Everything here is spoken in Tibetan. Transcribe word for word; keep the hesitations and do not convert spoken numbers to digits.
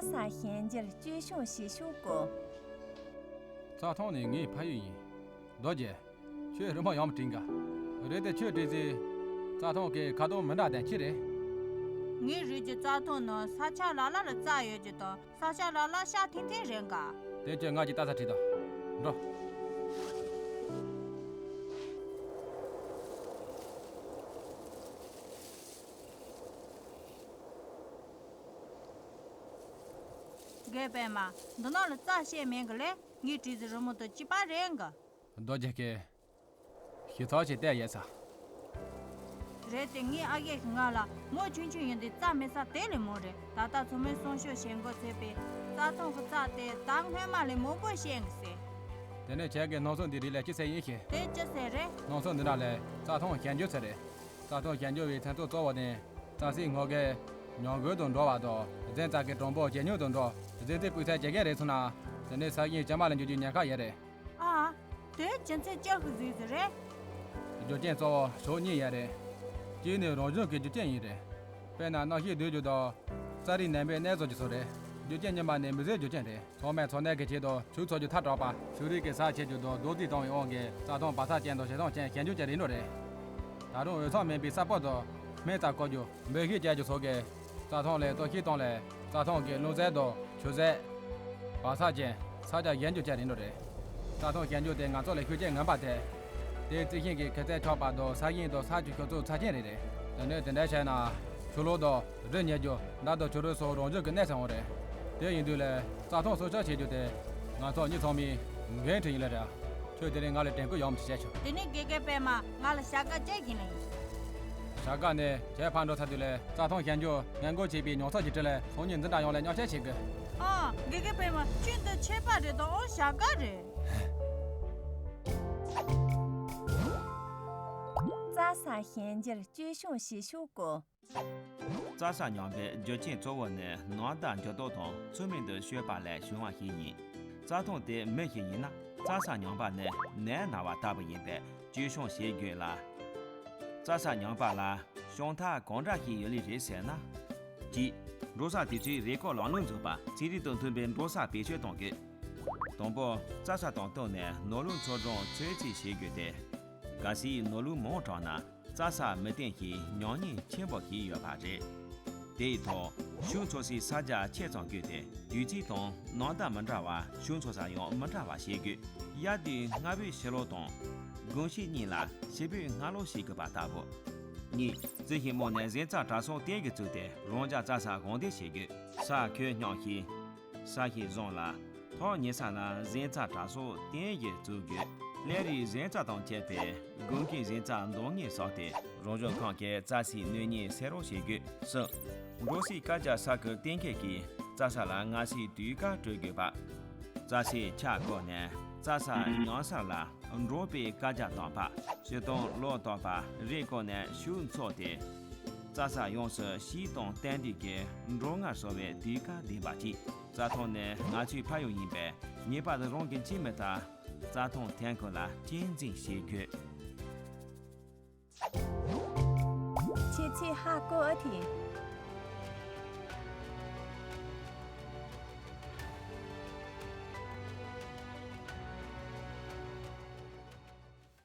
རྩྭ་ས་གཞན་རྒྱུར་བཅོས་སྐྱོང་བྱེད་ཤོག་གོ། རྩྭ་ཐང་ནི་ངའི་ཕ་ཡུལ་ཡིན། རྡོ་རྗེ། ཁྱོད་རི་མོ་ཡག་མོ་བྲིས་ག། རེད་དེ་ཁྱོད་བྲིས་ཚེ། རྩྭ་ཐང་གི་ཁ་དོག་མི་འདྲ་དང་ཅི་རེད། ངའི་རུས་ཀྱི་རྩྭ་ཐང་ནི་ས་ཆ་ལ་ལ་ལ་རྩྭ་ཡོད་རྒྱུ་དང་ས་ཆ་ལ་ལ་ཤ་ཐིང་ཐིང་རེད་ག། དེ་ཁྱོད་ང་གཅིག་ལྟ་ས་ཁྲིད་དང་། འགྲོ། རྒན་པད་མ། འདི་ནང་ལ་རྩྭ་བཤད་མེད་གི་ལེ། ངའི་བྲིས་ཚེ་རི་མོ་དང་གཅིག་པ་རེད་གི། རྡོ་རྗེ་སྐད། ཞིབ་ཚགས་ཤིག་བལྟས་ཡོད་ས། རེད་དེ་ངའི་ཨ་ཡེ་ཞིག་ང་ལ་མོ་ཆུང་ཆུང་ཡིན་དུས་རྩྭ་མེད་ས་དེ་ལས་མང་རེད། ད་ལྟ་ཚང་མས་གསོན་ཤོག་བྱེད་འགོ་ཚུགས་པས་རྩྭ་ཐང་གི་རྩྭ་དེ་ད་སྔོན་མ་ལས་མང་པོ་བཤད་གི་ཟེར། དེ་ནས་ཁྱེད་ཀྱིས་སྣང་ཚུལ་འདི་རིགས་ལ་ཅི་ཟེར་ཡིན་ཞེས། དེ་ཅི་ཟེར་རེད། སྣང་ཚུལ་འདི་འདྲ་ལས་རྩྭ་ཐང་གཞན་འགྱུར་ཟེར་རེད། རྩྭ་ཐང་གཞན་འགྱུར་བའི་མཚོན་ཚུལ་གཙོ་བོ་ནི་རྩྭ་སའི་ངོ་རྒོལ་ཉམས་རྒུད་དུ་འགྲོ་བ་དང་རྫས་རྩྭ་གི་གྲངས་འབོར་ཇེ་ཉུང་དུ་འགྲོ། རྫས་རྩྭའི་སྤུས་ཚད་ཇེ་བརྒལ་རེད་སོང་ན། དེ་ནས་ས་ཞིང་བྱེ་མ་ལ་འགྱུར་རྒྱུའི་ཉེན་ཁ་ཡོད་རེད། ཨ། དེ་རྒྱུ་མཚན་ཅི་ཞིག་ཟིག་རེད། རྒྱུ་རྐྱེན་གཙོ་བོ་ཕྱོགས་གཉིས་ཡོད་རེད། གཅིག་ནི་རང་བྱུང་གི་རྒྱུ་རྐྱེན་ཡིན་རེད། དཔེར་ན་གནམ་གཤིས་སྡུག་རྒྱུ་དང་། རྩྭ་རའི་ནད་འབུའི་ནད་སོགས་ཀྱི་ཚོད་རེད། རྒྱུ་རྐྱེན་གཉིས་པ་ནི་མི་སེར་རྒྱུ་རྐྱེན་རེད། ཚང་མས་འཚོ་གནས་ཀྱི་ཆེད་དུ་ཕྱུགས་འཚོ་རྒྱུ་ཐལ་དྲགས་པ། ཕྱུགས་རིགས་ཀྱི་ས་ཆའི་རྒྱུ་དང་རྡོ་རྩིག་བཏང་བའི་དབང་གིས་རྩྭ་ཐང་བག་ཚ་ཅན་དང་བྱེ་ཐང་ཅན་གཞན་འགྱུར་གྱི་རིགས་འགྲོ་རེད། ད་རུང་འོས་འཚམ་མིན་པའི་ས་སྤོ་དང་སྨན་རྩྭ་བཀོལ་རྒྱུ། འབུ་ཤིང་བཅད་རྒྱུ་སོགས་ཀྱིས་རྩྭ་ཐང་ལ་གཏོར་བཤིག་བཏང་ལས་རྩྭ་ཐང་གི་རླུང་ཟས་དང་ཆུ་ཟས། བག་ཚ་ཅན། ས་ཆ་གཞན་འགྱུར་བཅས་རིགས་འགྲོ་རེད། རྩྭ་ཐང་གཞན་འགྱུར་དེ་ང་ཚོ་ལ་ཤུགས་རྐྱེན་ངན་པ་དེ། དེའི་རྩི་ཤིང་གི་ཁེ་ཚད་ཆག་པ་དང་ས་ཞིང་དང་ས་ཆུ་ཤོར་ཚུལ་ཚབས་ཆེན་རེད་རེད། དེ་ནས་དེ་འདྲ་བྱས་ན། ཆུ་ལོག་དང་། རི་ཉིལ་རྒྱུ། མདའ་དང་ཆུ་རུད་སོགས་རང་བྱུང་གི་གནོད་འཚེ་འོང་རེད། དེ་ཡིན་དུས་ལ་རྩྭ་ཐང་སྲུང་སྐྱོབ་བྱེད་རྒྱུ་དེ། ང་ཚོ་མི་ཚང་མའི་འགན་འཁྲི་ཡིན་ལ་རེད། ཁྱོད་དེ་རིང་ང་ལ་དྲན་སྐུལ་ཡག་མོ་ཞིག་བྱས་ཆོག་དེ་ནས་དགེ་རྒན་པད་མ་ང་ལ་བྱ་དགའ་ཅི་ཡིན་ལ་ཡིན། བྱ་དགའ་ནི་ཁྱེད་ཕར་འགྲོ་ཚར་དུས་ལ་རྩྭ་ཐང་གཞན་འགྱུར་སྔོན་འགོག་བྱེད་པའི་མྱོང་ཚོར་ཞིག་སྤྲད་ལ་ཚོང་གཉེར་འཛིན་གྲྭ་ཡོངས་ལ་མཉམ་ཞུགས་བྱེད་དགོས། ཨ། དགེ་རྒན་པད་མ་ཁྱོད་འདི་ཆད་པ་རེད་དང་ཨོ་བྱ་དགའ་རེད། རྩྭ་ས་གཞན་འགྱུར་བཅོས་སྐྱོང་བྱེད་ཤོག་གོ། རྩྭ་ས་ཉམས་པའི་རྒྱུ་རྐྱེན་གཙོ་བོ་ནི་ནམ་ཟླ་འགྱུར་ལྡོག་དང་ཚུལ་མིན་དུ་སྤྱོད་པ་ལས་བྱུང་བ་ཞིག་ཡིན། རྩྭ་ཐང་དེ་མི་ཞིག་ཡིན་ན་རྩྭ་ས་ཉམས་པ་ནི་ནད་ན་བ་ལྟ་བུ་ཡིན་པས་བཅོས་སྐྱོང་བྱེད་དགོས་ལ། རྩྭ་ས་ཉམས་པ་ལ་བྱུང་ཐབས་གང་འདྲ་ཞིག་ཡོད་ལེ་རེད་ཟེར་ན། གཅིག་འབྲོག་ས་དེ་ཚོས་རེས་སྐོར་ལམ་ལུགས་འཛུགས་པ། ཚན་རིག་དང་མཐུན་པའི་འབྲོག་ས་བེད་སྤྱོད་གཏོང་དགོས། དང་པོ། རྩྭ་ས་དང་བསྟུན་ནས་ནོར་ལུག་འཚོ་གྲོན་ཚོད་རྩིས་བྱེད་དགོས་ཏེ། གལ་སྲིད་ནོར་ལུག་མང་དྲགས་ན། རྩྭ་ས་མི་བརྟན་ཞིང་ཉམས་ཉེས་ཆེན་པོ་ཞིག་ཡོད་པ་རེད། དེ་ཡི་ཐོག་ཕྱུགས་འཚོ་སའི་ས་རྒྱ་ཆེ་ཙམ་བཀོལ་ཏེ་དུས་ཚིགས་དང་ནམ་ཟླ་མི་འདྲ་བར་ཕྱུགས་འཚོ་ས་ཡང་མི་འདྲ་བ་བྱེད་དགོས། དབྱར་དུས་སྔ་བོའི་ཕྱི་ལོགས་དང་། དགུན་ཕྱི་གཉིས་ལ་ཕྱི་བོའི་སྔ་ལོགས་བྱེད་དགོས་པ་ལྟ་བུ། གཉིས། རྩི་ཤིང་རྨོ་ནས་གཟན་རྩྭ་དྲག་སོགས་གཏན་གྱི་བཙུགས་ཏེ་རང་འཇགས་རྩྭ་ས་དབང་འདེད་བྱེད་དགོས། ས་ཁོད་སྙོམས་ཤིང་། ས་གཤིས་བཟང་ལ། ཐག་ཉེ་ས་ལ་གཟན་རྩྭ་དྲག་སོགས་གཏན་གྱི་བཙུགས་དགོས། ལས་རིགས་གཟན་རྩྭ་དང་བཅས་པའི་དགུན་གྱི་གཟན་རྩྭ་འདང་ངེས་བསགས་ཏེ་རང་བྱུང་ཁམས་ཀྱི་རྩྭ་སའི་གནོད་ཉེན་སེལ་རོགས་བྱེད་དགོས། གསུམ། འབྲོག་སའི་བཀའ་རྒྱ་ས་ཁུལ་གཏན་འཁེལ་གྱིས་རྩྭ་ས་ལ་ང་སའི་དུས་བཀག་སྤྲོད་དགོས་པ། རྩྭ་སའི་ཆ་བགོས་ནས་རྩྭ་ས་ཉམས་སར་ལ་འབྲོག་པའི་བཀའ་རྒྱ་དང་པ། སྤྱིར་བཏང་ལོ་བསྟར་པ་རེས་སྐོར་ནས་ཕྱུགས་འཚོ་སྟེ། རྩྭ་ས་ཡོངས་སུ་ཞིང་དང་རྟེན་འབྲེལ་གྱི་འབྲོག་སྔར་སོང་བའི་དུས་བཀག་ལྡན་པ་གཅིག་རྩྭ་ཐང་ནི་ང་ཚོའི་ཕ་ཡུལ་ཡིན་པས་ངེས་པར་དུ་རང་གི་ཁྱིམ་མི་དང་རྩྭ་ཐང་ཐོན་ཁུངས་ལ་གཅེས་འཛིན་བྱེད་དགོས། ཁྱེད་ཚོས་ཧ་གོ་ཨ་ཐི།